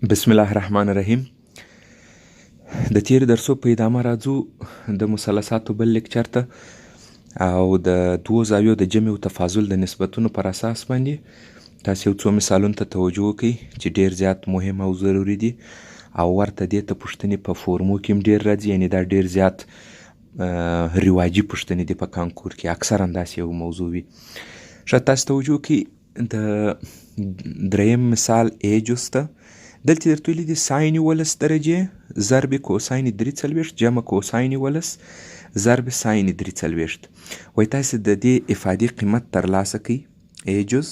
بسم الله الرحمن الرحیم. د تیر درسو په ادامه راځو د مثلثاتو بل لیکچر ته، او د دوو زاویو د جمع او تفاضل د نسبتونو پر اساس باندې تاسو یو څو مثالونو ته توجه وکړئ چې ډیر زیات مهم او ضروري دي، او ورته دې ته پوښتنې په فورمو کې هم ډیر راځي. یعنې دا ډیر زیات رواجي پوښتنې دي، په کانکور کې اکثرا داسې یو موضوع وي. ښه، تاسو توجه وکړئ د دریم مثال ای جز ته. دلته درته ویلي دي ساین 17 درجې ضرب کوساین 43 جمع کوساین 17 ضرب ساین 43. وایي تاسې د دې افادې قیمت ترلاسه کړئ. ای جز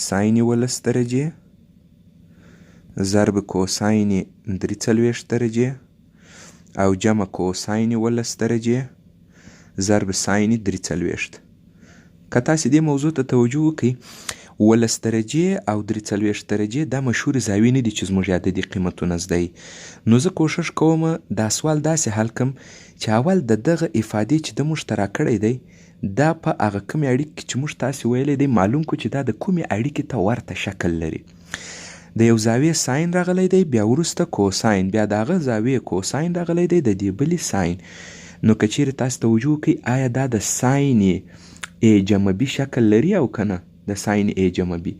ساین 17 درجې ضرب کوساین 43 درجې او جمع کوساین 17 درجې ضرب ساین 43. که تاسې دې موضوع ته توجه وکړئ، 17 درجې او 43 درجې دا مشهورې زاویې نه دي چې زموږ عددي قیمتونه زده وي. نو زه کوښښ کوم دا سوال داسې حل کړم چې اول د دغه افادې چې ده موږ ته راکړی دی دا په هغه کومې اړیکې کې چې موږ تاسې ویلی دی معلوم کړو چې دا د کومې اړیکې ته ورته شکل لري. د یو زاویې ساین راغلی دی، بیا وروسته کوساین، بیا د هغه زاویې کوساین راغلی دی، د دې بلې ساین. نو که چیرې تاسې توجه وکړئ، آیا دا د ساین ای جمع بي شکل لري او که نه؟ د ساین ای جمع بي،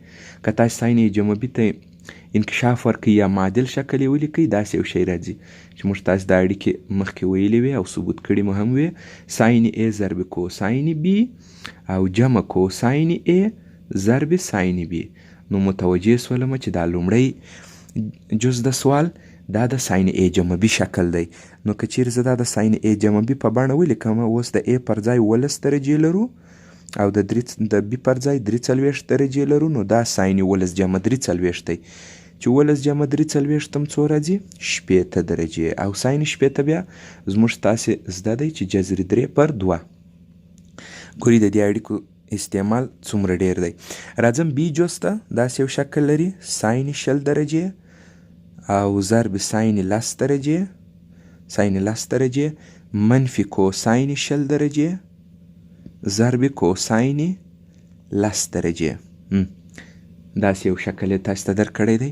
که تاسې ساین ای جمع بي ته انکشاف ورکړئ یا معادل شکل یې ولیکئ، داسې یو شی راځي چې موږ تاسې دا اړیکې مخکې ویلې وې او ثبوت کړي مو هم وې. ساین ای ضرب کوساین بي او جمع کوساین ای ضرب ساین بي. نو متوجه سولم چې دا لومړی جز د سوال دا د ساین ای جمع بي شکل دی. نو که چیرې زه دا د ساین ای جمع بي په بڼه ولیکم، اوس د ای پر ځای 17 درجې لرو او د بي پر ځای 43 درجې لرو، نو دا ساین 17 جمع 43 دی چې 17 جمع 43 هم څو راځي؟ 60 درجې. او ساین 60 بیا زموږ تاسې زده دی چې جذر 3 پر 2. ګوري د دې اړیکو استعمال څومره ډیر دی. راځم بي جز ته. داسې یو شکل لري، ساین 20 درجې او ضرب ساین 10 درجې، ساین 10 درجې منفي کوساین 20 درجې ضرب کوساین 10 درجې. داسې یو شکل یې تاسې ته درکړی دی.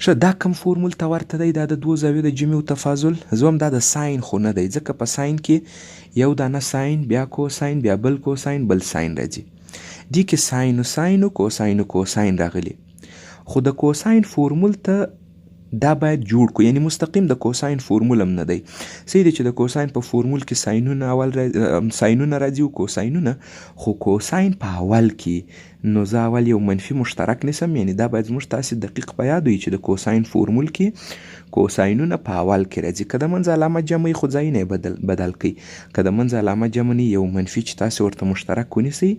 ښه، دا کوم فورمول ته ورته دی؟ دا د دوو زاویو د جمع او تفاضل. زه وایم دا د ساین خو نه دی، ځکه په ساین کې یو دانه ساین، بیا کوساین، بیا بل کوساین، بل ساین راځي. دې کې ساین و ساین و کوساین و کوساین راغلي، خو د کوساین فورمول ته دا باید جوړ کړو، یعنی مستقیم د کوساین فورمول هم نه دی. صحیح دی چې د کوساین په فورمول کې ساینونه اول ساینونه راځي او کوساینونه، خو کوساین په اول کې. نو زه اول یو منفي مشترک نیسم، یعنی دا باید زموږ تاسې دقیق په یاد وي چې د کوساین فورمول کې کوساینونه په اول کې راځي. که د منځ علامه جمع وي خو ځایونه یې بدل کړئ، که د منځ علامه جمع نه یو منفي چې تاسې ورته مشترک ونیسئ،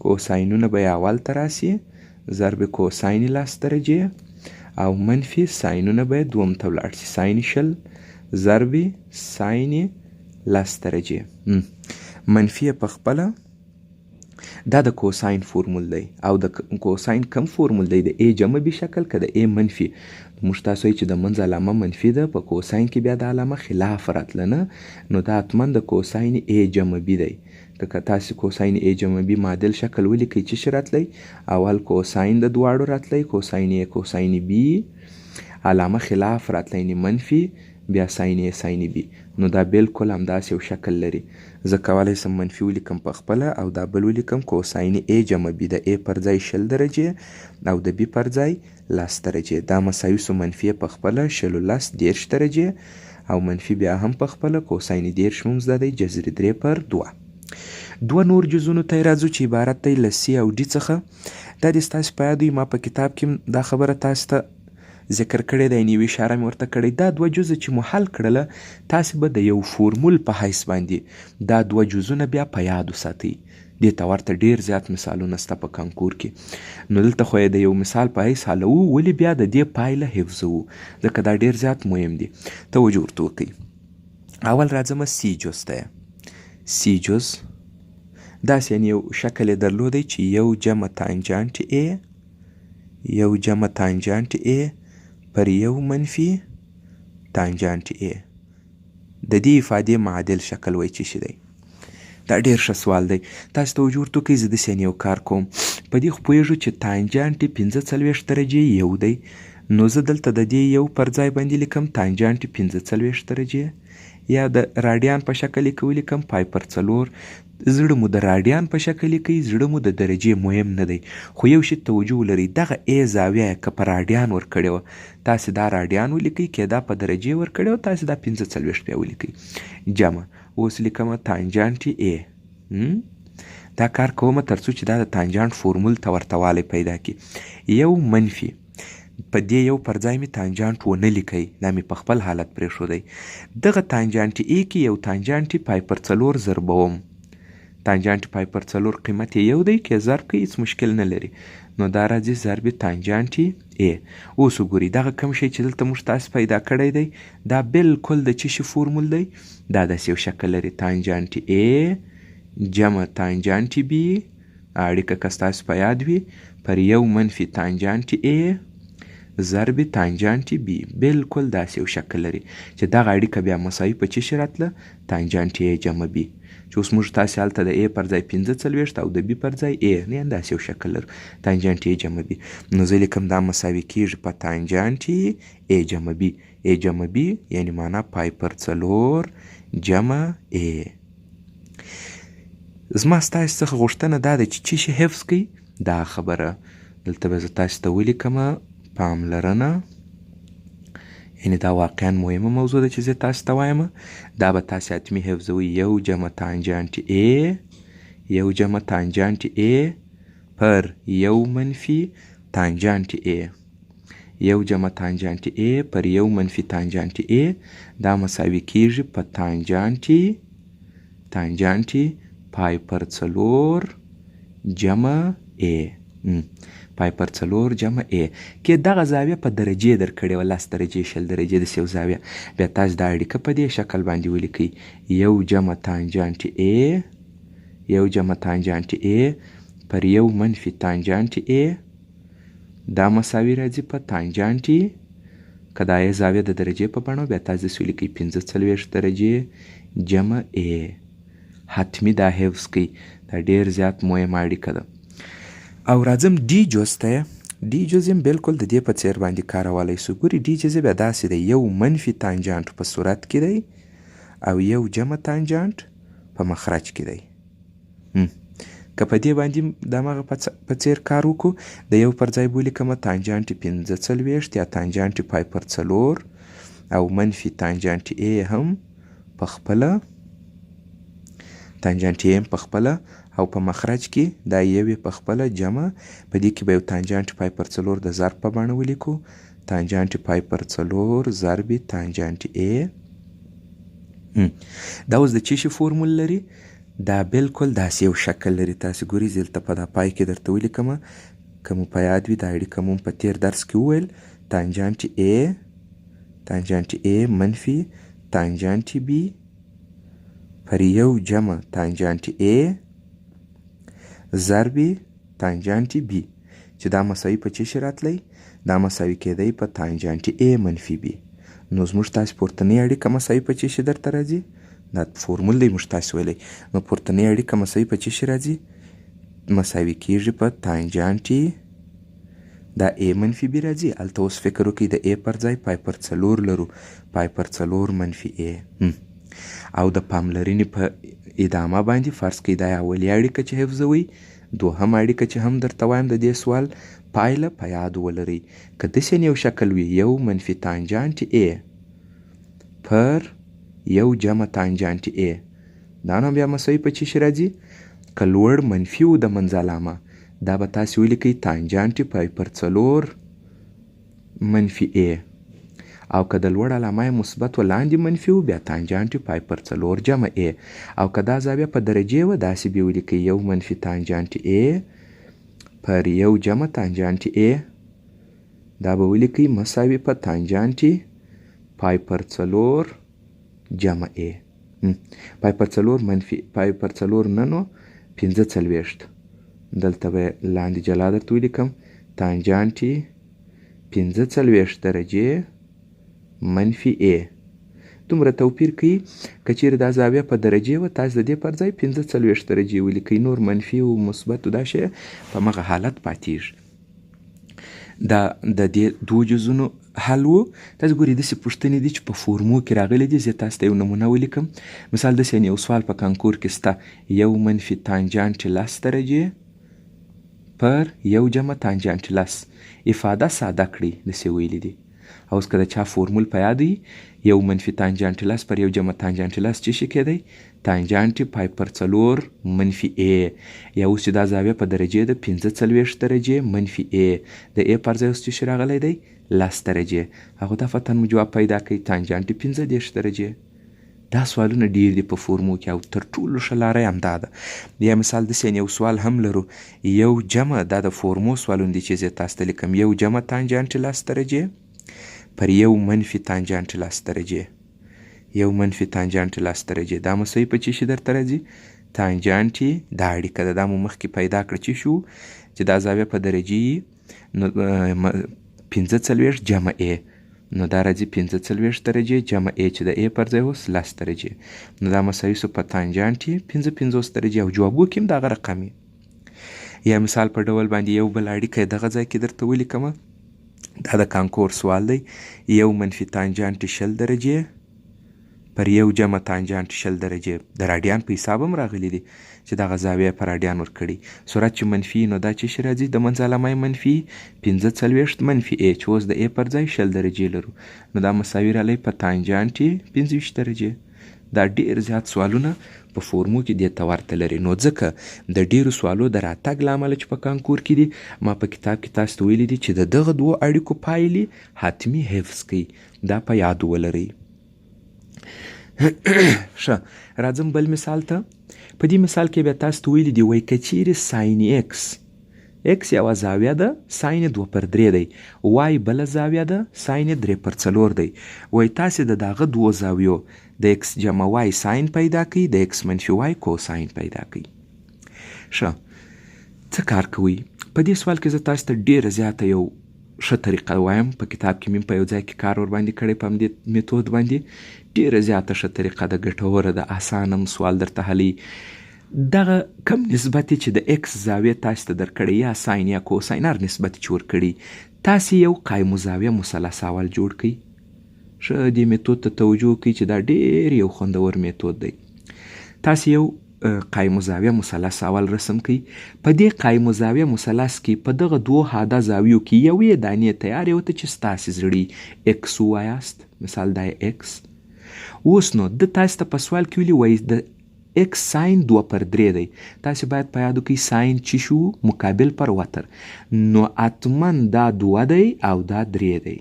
کوساینونه به یې اول ته راسي ضرب کوساین 10 درجې او منفي ساینونه به یې دوم ته ولاړ شي، ساین 20 ضرب ساین 10 درجې. منفي یې په خپله دا د کوساین فورمول دی، او د کوساین کم فورمول دی؟ د ای جمع بي شکل که د ای منفي؟ موږ تاسو وایي چې د منځ علامه منفي ده، په کوساین کې بیا د علامه خلاف راتله نه، نو دا حتما د کوساین ای جمع بي دی. که تاسې کوساین ای جمع بي معادل شکل ولیکئ څه شي راتلی؟ اول کوساین د دواړو راتلی، کوساین ای کوساین بي، علامه خلاف راتلی یعنې منفي، بیا ساین ای ساین بي. نو دا بالکل همداسې یو شکل لري. زه کولی شم منفي ولیکم په خپله او دا بل ولیکم کوساین ای جمع بي، د ای پر ځای 20 درجې او د بي پر ځای 10 درجې. دا مساوي سو منفي په خپله 20 و 10 30 درجې، او منفي بیا هم په خپله کوساین 30 مو زده دی جذر 3 پر 2. دوه نور جزونو ته یې راځو چې عبارت دی له سی او ډي څخه. دا دې ستاسې په یاد وي، ما په کتاب کې دا خبره تاسې ته ذکر کړې ده، یعنې یوه اشاره مې ورته کړې. دا دوه جزء چې مو حل کړله تاسې به د یو فورمول په حیث باندې دا دوه جزونه بیا په یاد وساتئ. دې ته ورته ډېر زیات مثالونه سته په کانکور کې. نو دلته خو یې د یو مثال په حیث حلوو، ولې بیا د دې پایله حفظوو، ځکه دا ډېر زیات مهم دي. توجه ورته وکړئ. اول راځمه سی جز ته. سی جز داسې یعنې یو شکل یې درلودی چې یو جمع تانجانټ ای، یو جمع تانجانټ ای پر یو منفي تانجانټ ای. د دې افادې معادل شکل وایي چې شي دی. دا ډېر ښه سوال دی، تاسو توجه ورته وکړئ. زه داسې یو کار کوم، په دې خو پوهېږو چې تانجانټ 45 درجې یو دی، نو زه دلته د دې یو پر ځای باندې لیکم تانجانټ 45 درجې، یا د راډیان په شکل یې که ولیکم پای پر 4. زړه مو د راډیان په شکل لیکئ، زړه مو د درجې مهم نه دی. خو یو شي توجه ولرئ، دغه ای زاویه که په راډیان ورکړې وه تاسې دا راډیان ولیکئ، که دا په درجې ورکړې وه تاسې دا 45 بیا ولیکئ. جمع اوس لیکمه تانجانټ ای. دا کار کومه تر څو چې دا د تانجانټ فورمول ته ورته والی پیدا کړي. یو منفي په دې یو پر ځای مې تانجانټ ونه لیکئ، دا مې په خپل حالت پرېښودی. دغه تانجانټ ای کې یو تانجانټ پای پر 4 ضربوم. تانجانټ پای پر 4 قیمت یې یو دی، که ضرب کوي هېڅ مشکل نه لري. نو دا راځي ضرب تانجانټ ای. اوس وګورئ دغه کوم شی چې دلته موږ تاسې پیدا کړی دی دا بالکل د څه شي فورمول دی؟ دا داسې یو شکل لري، تانجانټ ای جمع تانجانټ بي، اړیکه که ستاسې په یاد وي، پر یو منفي تانجانټ ای ضرب تانجانټ بي. بالکل داسې یو شکل لري چې دغه اړیکه بیا مساوي په څه شي راتله؟ تانجانټ ای جمع بي. چې اوس موږ تاسې هلته د ای پر ځای 45 او د بي پر ځای ای، نه یعنې داسې یو شکل لرو، تانجانټ ای جمع بي. نو زه لیکم دا مساوي کېږي په تانجانټ ای جمع بي. ای جمع بي یعنې معنا پای پر 4 جمع ای. زما ستاسې څخه غوښتنه دا ده چې څه شي حفظ کړئ دا خبره. دلته به زه تاسې ته ولیکمه پاملرنه، یعنې دا واقعا مهمه موضوع ده چې زه تاسې ته وایم. دا به تاسې حتمي حفظوئ، یو جمع تانجانټ ای، یو جمع تانجانټ ای پر یو منفي تانجانټ ای، یو جمع تانجانټ ای پر یو منفي تانجانټ ای، دا مساوي کېږي په تانجانټ تانجانټ پای پر 4 جمع ای، پای پر 4 جمع ای. که دغه زاویه په درجې درکړې وه، 10 درجې 20 درجې داسې یو زاویه، بیا تاسې دا اړیکه په دې شکل باندې ولیکئ، یو جمع تانجانټ ای، یو جمع تانجانټ ای پر یو منفي تانجانټ ای، دا مساوي راځي په تانجانټ. که دا ای زاویه د درجې په بڼه بیا تاسې داسې ولیکئ 45 درجې جمع ای. حتمي دا حفظ کړئ، دا ډېر زیات مهمه اړیکه ده. او راځم ډي جز ته. ډي جز هم بالکل د دې په څیر باندې کارولی سو. ګوري ډي جز بیا داسې دی، یو منفي تانجانټ په صورت کې دی او یو جمع تانجانټ په مخرج کې دی. که په دې باندې د هماغه په څیر کار وکړو، د یو پر ځای به ولیکمه تانجانټ 45 یا تانجانټ پای پر 4 او منفي تانجانټ ای هم په خپله، تانجانټ ای هم په خپله، او په مخرج کې دا یو یې په خپله جمع، په دې کې به یو تانجانټ پای پر 4 د ضرب په بڼه ولیکو، تانجانټ پای پر 4 ضرب تانجانټ ای. دا اوس د څه شي فورمول لري؟ دا بالکل داسې یو شکل لري. تاسې ګورئ زه دلته په دا پای کې درته ولیکمه، که مو په یاد وي دا اړیکه مو په تېر درس کې وویل، تانجانټ ای، تانجانټ ای منفي تانجانټ بي پر یو جمع تانجانټ ای ضرب تانجانټ بي، چې دا مساوي په څه شي راتلی؟ دا مساوي کېدی په تانجانټ ای منفي بي. نو زموږ تاسې پورتنۍ اړیکه مساوي په څه شي درته راځي؟ دا فورمول دی موږ تاسې ویلی. نو پورتنۍ اړیکه مساوي په څه شي راځي؟ مساوي کېږي په تانجانټ دا ای منفي بي راځي. هلته اوس فکر وکړئ د ای پر ځای پای پر 4 لرو، پای پر 4 منفي ای. او د پاملرنې په ادامه باندې فرض کړئ دا اولي اړیکه چې حفظوئ، دوهمه اړیکه چې هم درته وایم د دې سوال پایله په یاد ولرئ. که داسې یو شکل وي، یو منفي تانجانټ ای پر یو جمع تانجانټ ای، دا نو بیا مساوي په څه شي راځي؟ که لوړ منفي و د منځ علامه، دا به تاسې ولیکئ تانجانټ پای پر 4 منفي ای، او که د لوړ علامه یې مثبت و لاندې منفي و بیا تانجانټ پای پر 4 جمع ای، او که دا زاویه په درجې وه داسې بیا ولیکئ یو منفي تانجانټ ای پر یو جمع تانجانټ ای، دا به ولیکئ مساوي په تانجانټ پای پر 4 جمع ای. پای پر 4 منفي پای پر 4 نه نو 45، دلته به لاندې جلا درته ولیکم تانجانټ 45 درجې منفي ای. دومره توپیر کوي. که چیرې دا زاویه په درجې وه تاسې د دې پر ځای 45 درجې ولیکئ، نور منفي او مثبت دا شی په همغه حالت پاتېږي. دا د دې دوو جزونو حل وو. تاسو ګورئ داسې پوښتنې دي چې په فورمو کې راغلي دي، زه تاسو ته یو نمونه ولیکم. مثال داسې یو سوال په کانکور کې سته، یو منفي تانجانټ لس درجې پر یو جمع تانجانټ لس، افاده ساده کړئ، داسې ویلي دي. او اوس که د چا فورمول په یاد وي، یو منفي تانجانټ لس پر یو جمع تانجانټ لس څه شي کېدی؟ تانجانټ پای پر څلور منفي ای. یا اوس چې دا زاویه په درجې ده 45 درجې منفي ای، د ای پر ځای اوس څه شي راغلی دی؟ لس درجې. هغه دفعتاً مو جواب پیدا کوي تانجانټ 35 درجې. دا سوالونه ډېر دي په فورمو کې او تر ټولو ښه لاره یې همدا ده. یا مثال داسې یو سوال هم لرو، یو جمع، دا د فورمو سوالونه دي چې زه تاسو ته لیکم، یو جمع تانجانټ لس درجې پر یو منفي تانجانټ لس درجې، یو منفي تانجانټ لس درجې، دا مساوي په څه شي درته راځي؟ تانجانټ. دا اړیکه ده، دا مو مخکې پیدا کړه چې شو چې دا زاویه په درجې یي، نو 45 جمع ای، نو دا راځي 45 درجې جمع ای چې د ای پر ځای اوس لس درجې، نو دا مساوي سو په تانجانټ 55 درجې، او جوابو کې هم دغه رقم یي. یا مثال په ډول باندې یو بل اړیکه یې دغه ځای کې درته ولیکمه، دا د کانکور سوال دی، یو منفي تانجانټ 20 درجې پر یو جمع تانجانټ 20 درجې، د راډیان په حساب هم راغلي دي چې دغه زاویه په راډیان ورکړي، سرعت چې منفي نو دا چې شي راځي د منځ علامه یې منفي 45 منفي ای چې اوس د ای پر ځای 20 درجې لرو، نو دا مساوي رالی په تانجانټ 25 درجې. دا ډېر زیات سوالونه په فورمو کې دې ته ورته لري، نو ځکه د ډېرو سوالو د راتګ له امله چې په کانکور کې دي، ما په کتاب کې تاسو ته ویلي دي چې د دغه دوو اړیکو پایلې حتمي حفظ کړئ، دا په یاد ولرئ. ښه راځم بل مثال ته. په دې مثال کې بیا تاسو ته ویلي دي، وایي که چیرې ساین ایکس، ایکس یوه زاویه ده، ساین یې دوه پر درې دی، وای بله زاویه ده، ساین یې درې پر څلور دی، وایي تاسې د دغه دوو زاویو د ایکس جمع وای ساین پیدا کړئ، د ایکس منفي وای کوساین پیدا کړئ. ښه څه کار کوئ؟ په دې سوال کې زه تاسو ته ډېره زیاته یو ښه طریقه وایم، په کتاب کې مې په یو ځای کې کار ورباندې کړی، په همدې میتود باندې ډېره زیاته ښه طریقه ده، ګټوره ده، اسانه هم سوال درته حلوي. دغه کم نسبت چې د ایکس زاویه تاسو ته درکړی، یا ساین یا کوساین، هر نسبت چې ورکړي، تاسې یو قایم زاویه مثلث اول جوړ کړئ. ښه دې میتود ته توجه وکړئ چې دا ډېر یو خوندور میتود دی. تاسې یو قایم زاویه مثلث اول رسم کړئ. په دې قایم زاویه مثلث کې په دغه دوو حاده زاویو کې یوې دانې تیارې ورته چې ستاسې زړې ایکس ووایاست، مثال دا یې ایکس. اوس نو ده تاسې ته په سوال کې ویلي، وایي د ایکس ساین دوه پر درې دی، تاسې باید په یاد وکړئ ساین چې شو مقابل پر وتر، نو حتما دا دوه دی او دا درې دی.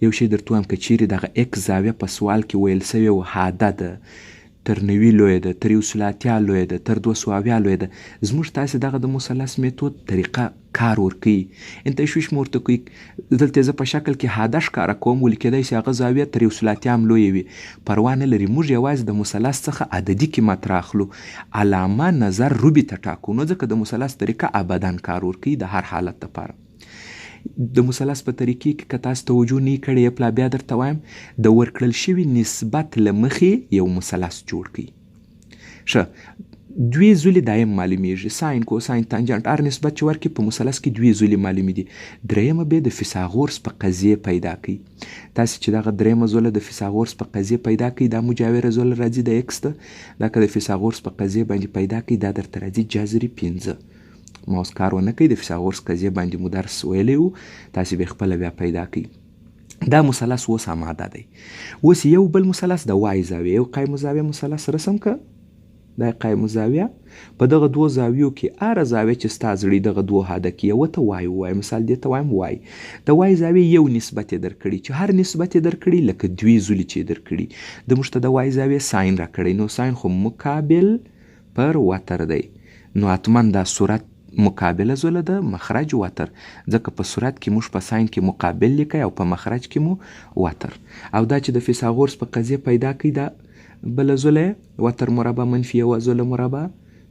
یو شی درته وایم، که چیرې دغه ایکس زاویه په سوال کې ویل سوې وه حاده ده، تر 90 لویه ده، تر 180 لویه ده، تر 270 لویه ده، زموږ تاسې دغه د مثلث میتود طریقه کار ورکوي. ان تشویش مو ورته کوي. دلته زه په شکل کې حاده ښکاره کوم، ولې کېدای شي هغه زاویه تر 180 هم لویه وي، پروا نه لري. موږ یوازې د مثلث څخه عددي قیمت راخلو، علامه نظر روبي ته ټاکو، نو ځکه د مثلث طریقه ابداً کار ورکوي د هر حالت لپاره. د مثلث په طریقې کې که تاسو توجه نه کړې، یو پلا بیا درته وایم، د ورکړل شوي نسبت له مخې یو مثلث جوړ کړئ. ښه دوې زولې دایم معلومیږي، ساین کوساین تانجانټ، هر نسبت چې ورکړي په مثلث کې دوې زولې معلومې دي. درېیمه بیا د فیثاغورس په قضیې پیدا کړئ. تاسې چې دغه درېیمه زوله د فیثاغورس په قضیې پیدا کړئ، دا مجاوره زوله راځي د ایکس ته، دا که د فیثاغورس په قضیې باندې پیدا کړئ، دا درته راځي جذري پنځه. ما اوس کار ونه کړئ، د فیثاغورس قضیې باندې مو درس ویلی و، تاسې به خپله بیا پیدا کړئ. دا مثلث اوس آماده دی. اوس یو بل مثلث د وای زاویه، یو قایم زاویه مثلث رسم که، دا قایم زاویه په دغه دوو زاویو کې هره زاویه چې ستا زړې دغه دوو حاده کې یوه ته وای ووایه، مثال دې ته وایم وای، د وای زاویې یو نسبت یې درکړي، چې هر نسبت یې درکړي لکه دوې زولې چې یې درکړي. د موږ ته د وای زاویې ساین راکړی، نو ساین خو مقابل پر وتر دی، نو حتما دا صورت مقابله زوله ده، مخرج وتر، ځکه په صورت کې موږ په ساین کې مقابل لیکي او په مخرج کې مو وتر. او دا چې د فیثاغورس په قضیه پیدا کړي، دا بله زوله وتر مربع منفي یوه زوله مربع،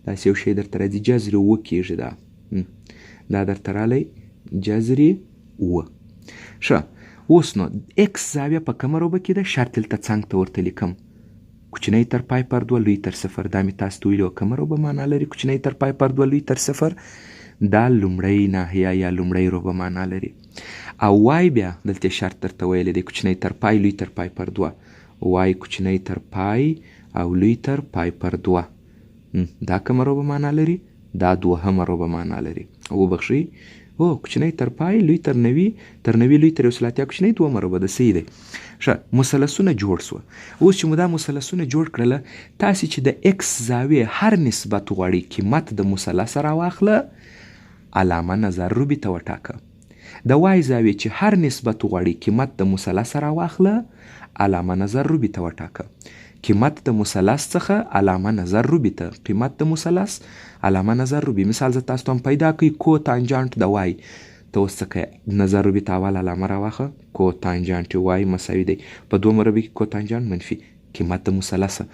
داسې یو شی درته راځي، جذر اووه کېږي. دا درته رالی جذر اووه. ښه اوس نو ایکس زاویه په کومه ربع کې ده؟ شرط دلته څنګ ته ورته لیکم، کوچنی تر پای پر دوه لوی تر صفر. دا مې تاسو ته ویلي وه، کومه ربع معنا لري کوچنی تر پای پر دوه لوی تر صفر؟ دا لومړی ناحیه یا لومړی ربع معنا لري. او وای بیا دلته شرط درته ویلی دی، کوچنی تر پای لوی تر پای پر دوه، وای کوچنی تر پای او لوی تر پای پر دوه. دا کومه ربع معنا لري؟ دا دوهمه ربع معنا لري. وبخښئ، هو کوچنی تر پای لوی تر 90، تر 90 لوی تر 180 کوچنی دوهمه ربع ده، صحیح دی. ښه، مثلثونه جوړ سوه. اوس چې مو دا مثلثونه جوړ کړله، تاسې چې د ایکس زاویې هر نسبت غواړئ قیمت د مثلثه راواخله، علامه نظر ربع ته وټاکه. د وای زاویې چې هر نسبت غواړئ قیمت د مثلثه راواخله، علامه نظر ربع ته وټاکه. قیمت د مثلث څخه علامه نظر ربع ته، قیمت د مثلث علامه نظر ربع. مثال زه تاسو ته هم پیدا کوي، کو تانجانټ د وای ته اوس څه کوې؟ نظر ربع ته اول علامه راواخه، کو تانجانټ وای مساوي دی په دومره ربع کې کو تانجانټ منفي قیمت د مثلثه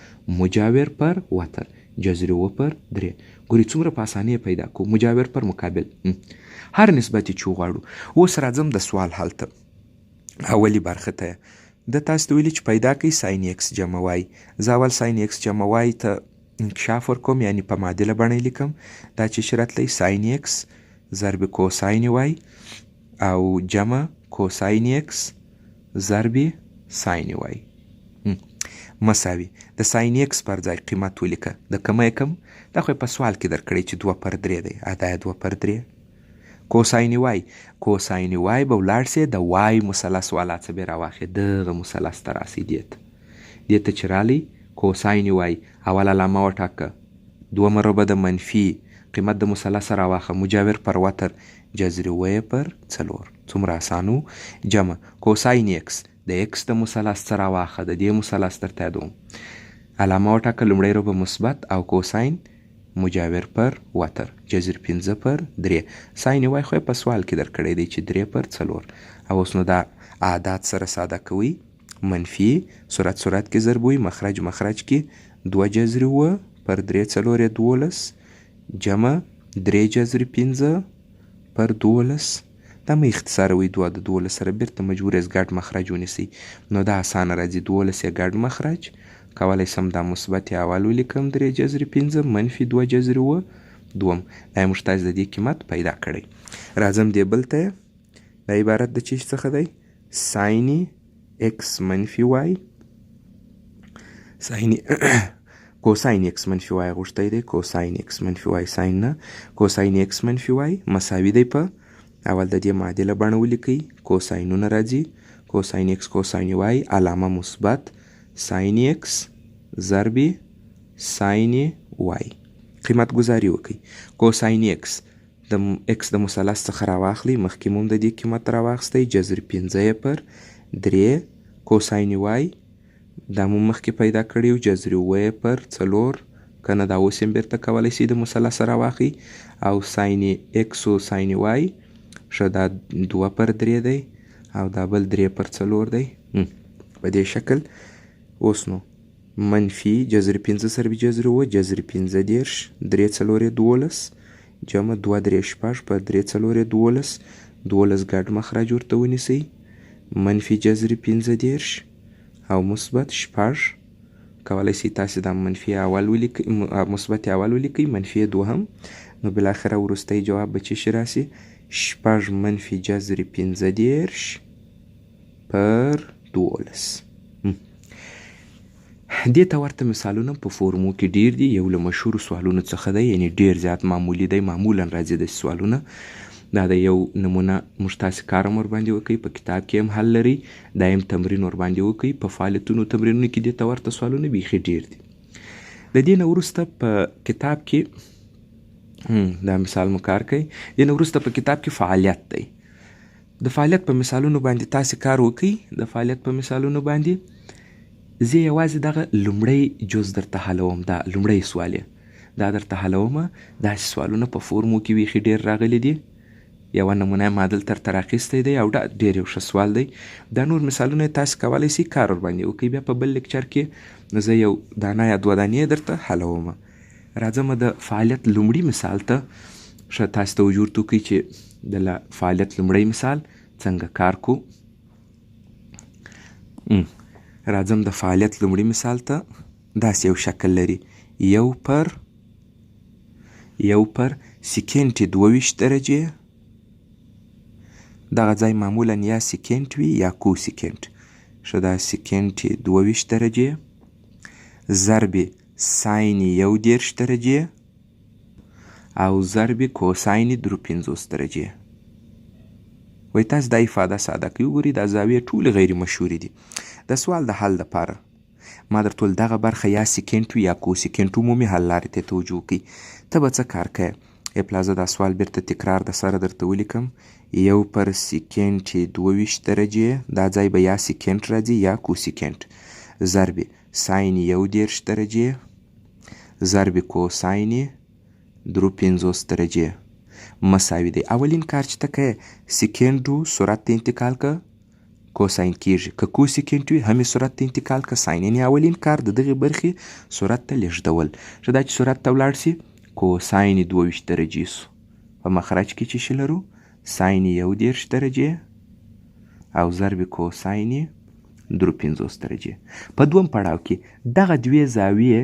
مجاور پر وتر جذر اووه پر درې. ګوري څومره په اسانۍ یې پیدا کو، مجاور پر مقابل هر نسبت یې چې وغواړو. اوس راځم د سوال حل ته، اولي برخه ته. ده تاسو ته ویلي چې پیدا کړئ ساین ایکس جمع وای. زه اول ساین ایکس جمع وای ته انکشاف ورکوم، یعنی په معادله بڼه یې لیکم. دا چې شي راتلی ساین ایکس ضرب کوساین وای او جمع کوساین ایکس ضرب ساین وای مساوي د ساین ایکس پر ځای قیمت ولیکه. د کمه یې کم، دا خو یې په سوال کې درکړی چې دوه پر درې دی، ادا یې دوه پر درې. کوساین وای، کوساین وای به ولاړ سې د وای مثلث والا څه به راواخلې، دغه مثلث ته راسي. دې ته، دې ته چې رالی کوساین وای اول علامه وټاکه، دومره ربع د منفي قیمت د مثلث راواخه، مجاور پر وتر جذر اووه یې پر څلور. څومره اسان و. جمع کوساین ایکس د ایکس د مثلث څه راواخه، د دې مثلث درته یادوم، علامه وټاکه، لومړی ربع مثبت او کوساین مجاور پر وتر جذر پنځه پر درې. ساین وای خو یې په سوال کې درکړی دی چې درې پر څلور. او اوس نو دا اعداد سره ساده کوئ، منفي صورت صورت کې ضربوئ، مخرج مخرج کې دوه جذر اووه پر درې څلور یې 12 جمع درې جذر پنځه پر 12. دا مه اختصاروئ، دوه د 12 سره بېرته مجبور یاست ګډ مخرج ونیسئ، نو دا اسانه راځي. 12 یې ګډ مخرج کولی سم، دا مثبت یې اول ولیکم درې جذر پنځه منفي دوه جذر اووه دوم. دا یې موږ تاسې د دې قیمت پیدا کړی. راځم دې بل ته. دا عبارت د چی څخه دی؟ ساین ایکس منفي وای، ساین کوساین ایکس منفي وای غوښتی دی، کوساین ایکس منفي وای، ساین نه، کوساین ایکس منفي وای مساوي دی په اول د دې معادله بڼه ولیکئ، کوساینونه راځي، کوساین ایکس کوساین وای علامه مثبت ساین ایکس ضرب ساین وای. قیمت ګزاري وکئ. کوساین ایکس د ایکس د مثلث څخه راواخلئ، مخکې مو هم د دې قیمت راواخیستی، جذر پنځه یې پر درې، کوساین وای دا مو مخکې پیدا کړی و، جذر اووه یې پر څلور، که نه دا اوس یې هم بېرته کولی شئ د مثلث راواخلئ، او ساین ایکس او ساین وای ښه دا دوه پر درې دی او دا بل درې پر څلور دی. په دې شکل اوس نو منفي جذر پنځه ضرب جذر اووه جذر پنځه دېرش، درې څلور یې 12 جمع دوه درې شپږ پر درې څلور یې 12، 12 ګډ مخرج ورته ونیسئ، منفي جذر پنځه دېرش او مثبت شپږ. کولی شئ تاسې دا منفي اول ولیکئ، مثبت اول ولیکئ، منفي دوهم، نو بالاخره وروستی جواب به څه شي راسي؟ شپږ منفي جذر پنځه دېرش پر 12. دې ته ورته مثالونه په فورمو کې ډېر دي. یو له مشهورو سوالونو څخه دی، یعنی ډېر زیات معمولي دی، معمولا راځي داسې سوالونه. دا د یو نمونه موږ تاسې کار هم ورباندې وکئ، په کتاب کې هم حل لري، دا هم تمرین ورباندې وکئ. په فعالیتونو تمرینونو کې دې ته ورته سوالونه بیخي ډېر دي. د دې نه وروسته په کتاب کې دا مثال مو کار کوي. دې نه وروسته په کتاب کې فعالیت دی. د فعالیت په مثالونو باندې تاسې کار وکئ. د فعالیت په مثالونو باندې زه یوازې دغه لومړی جز درته حلوم، دا لومړی سوال یې دا درته حلوم. داسې سوالونه په فورمو کې بیخي ډېر راغلي دي. یوه نمونه ما دلته درته راخیستی دی او دا ډېر یو ښه سوال دی. دا نور مثالونه تاسې کولی شئ کار ورباندې وکړئ. بیا په بل لیکچر کې زه یو دانه یا دوه دانې درته حلوم. راځم د فعالیت لومړي مثال ته. ښه تاسې توجه ورته وکړئ چې د فعالیت لومړی مثال څنګه کار کو. راځم د فعالیت لومړي مثال ته. داسې یو شکل لري، یو پر سیکینټ 22 درجې، دغه ځای معمولا یا سیکینټ وي یا کوسیکینټ. ښه، دا سیکینټ 22 درجې ضرب ساین 31 درجې او ضرب کوساین 53 درجې. وایي تاسو دا افاده ساده کړئ. وګورئ دا زاویې ټولې غیر مشهورې دي. د سوال د حل دپاره ما درته وویل دغه برخه یا سیکینټ وي یا کوسیکینټ، عمومي حل لارې ته توجه وکړئ. ته به څه کار کوې؟ ای پلا زه دا سوال بیرته تکرار د سره درته ولیکم. یو پر سیکینټ 22 درجې، دا ځای به یا سیکینټ راځي یا کوسیکینټ، ضرب ساین 31 درجې ضرب کوساین 53 درجې مساوي دی. اولین کار چې ته کوې، سیکینټ سرعت ته انتقال که کوساین کیږي، که کوسیکینټ وي هم یې سرعت ته انتقال که ساین. یعنې اولین کار د دغې برخې سرعت ته لیږدول. ښه، دا چې سرعت ته ولاړ سي کوساین 22 درجې سو، په مخرج کې چې شي لرو ساین 31 درجې او ضرب کوساین 53 درجې. په دوم پړاو کې دغه دوې زاویې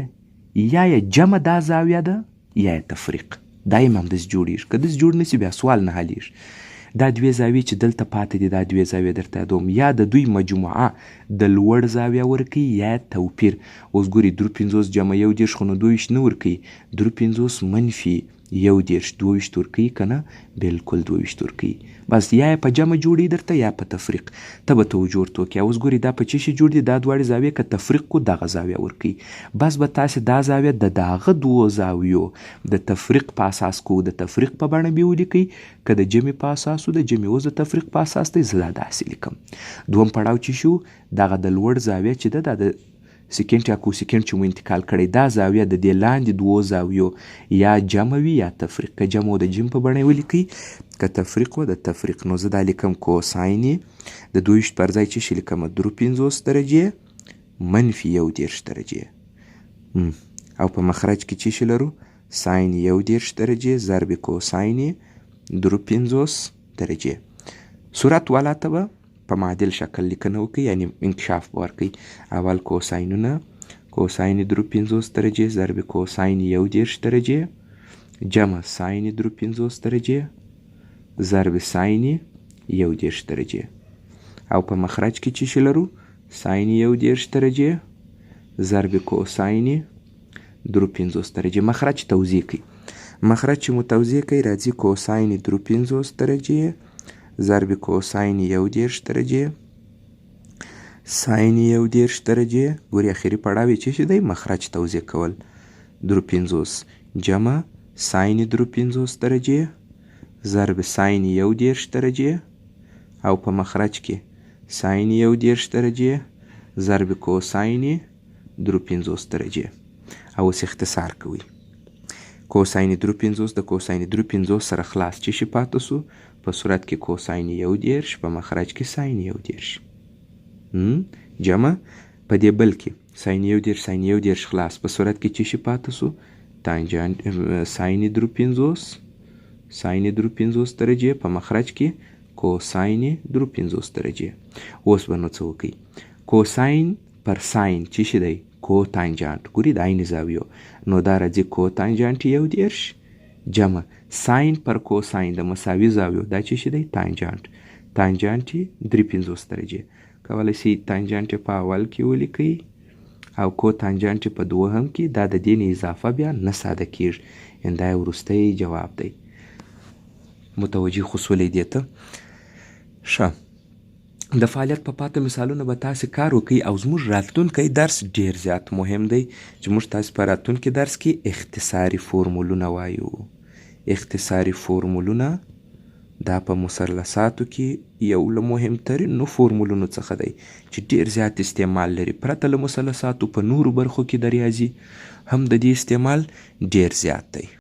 یا یې جمع دا زاویه ده یا یې تفریق، دا یې هم همداسې جوړېږي. که داسې جوړ نه سي بیا سوال نه حلیږي. دا دوې زاویې چې دلته پاتې دي، دا دوې زاویې درته یادوم، یا د دوی مجموعه د لوړ زاویه ورکوي یا توپیر. اوس ګوري 53 جمع 31 خو نو 22 نه ورکوي، 53 منفي 31 22 ورکوي که نه؟ بلکل 22 ورکوي. بس یا یې په جمع جوړوي درته یا په تفریق، ته به توجه ورته وکړې. اوس ګوري دا په څه شي جوړ دي؟ دا دواړې زاویې که تفریق کړو دغه زاویه ورکوي. بس به تاسې دا زاویه د داغه دوو زاویو د تفریق په اساس کوو، د تفریق په بڼه به ولیکئ، که د جمع په اساس و د جمع، اوس د تفریق په اساس دی، زه دا داسې لیکم. دوم پړاو چې شو، دغه د لوړ زاویه چې ده، دا د سیکینټ یا کوسیکینټ چې مو انتقال کړی، دا زاویه د دې لاندې دوو زاویو یا جمع وي یا تفریق. که جمع و د جیم په بڼه یې ولیکئ، که تفریق و د تفریق. نو زه دا لیکم کوساین د 22 پر ځای چې شي لیکم 53 درجې منفي 31 درجې، او په مخرج کې چې شي لرو ساین 31 درجې ضرب کوساین 53 درجې. صورت والا ته به په معادل شکل لیکنه وکړئ، یعنې انکشاف به ورکړئ. اول کوساینونه، کوساین 53 درجې ضرب کوساین 31 درجې جمع ساین 53 درجې ضرب ساین 31 درجې، او په مخرج کې چې شي لرو ساین 31 درجې ضرب کوساین 53 درجې. مخرج توضیح کړئ. مخرج چې مو توضیح کړئ راځي کوساین 53 درجې ضرب کوساین 31 درجې ساین 31 درجې. ګوري اخري پړاو یې چې شي دی مخرج توضیح کول، 53 جمع ساین 53 درجې ضرب ساین 31 درجې، او په مخرج کې ساین 31 درجې ضرب کوساین 53 درجې. او اوس اختصار کوئ. کوساین 53 د کوساین 53 سره خلاص چې شي پاتې سو، په صورت کې کوساین 31 په مخرج کې ساین 31 جمع په دې بل کې ساین 31 ساین 31 خلاص، په صورت کې چې شي پاتې سو تانجانټ ساین 53 ساین 53 درجې په مخرج کې کوساین 53 درجې. اوس به نو څه وکړئ؟ کوساین پر ساین چې شي دی کوتانجانټ، ګوري د عین زاویو، نو دا راځي کوتانجانټ 31 جمع ساین پر کوساین د مساوي زاویو، دا چې شي دی تانجانټ، تانجانټ 53 درجې. کولی شئ تانجانټ په اول کې ولیکئ او کوتانجانټ په دوهم کې، دا د دې نه اضافه بیا نه ساده کیږي، یعنې دا یې وروستی جواب دی. متوجه خو سولې دې ته. ښه، د فعالیت په پاتې مثالونو به تاسې کار وکئ، او زموږ راتلونکی درس ډیر زیات مهم دی چې موږ تاسې په راتلونکي درس کې اختصاري فورمولونه وایو. اختصاري فورمولونه دا په مثلثاتو کې یو له مهمترینو فورمولونو څخه دی چې ډیر زیات استعمال لري. پرته له مثلثاتو په نورو برخو کې د ریاضي هم د دې استعمال ډیر زیات دی.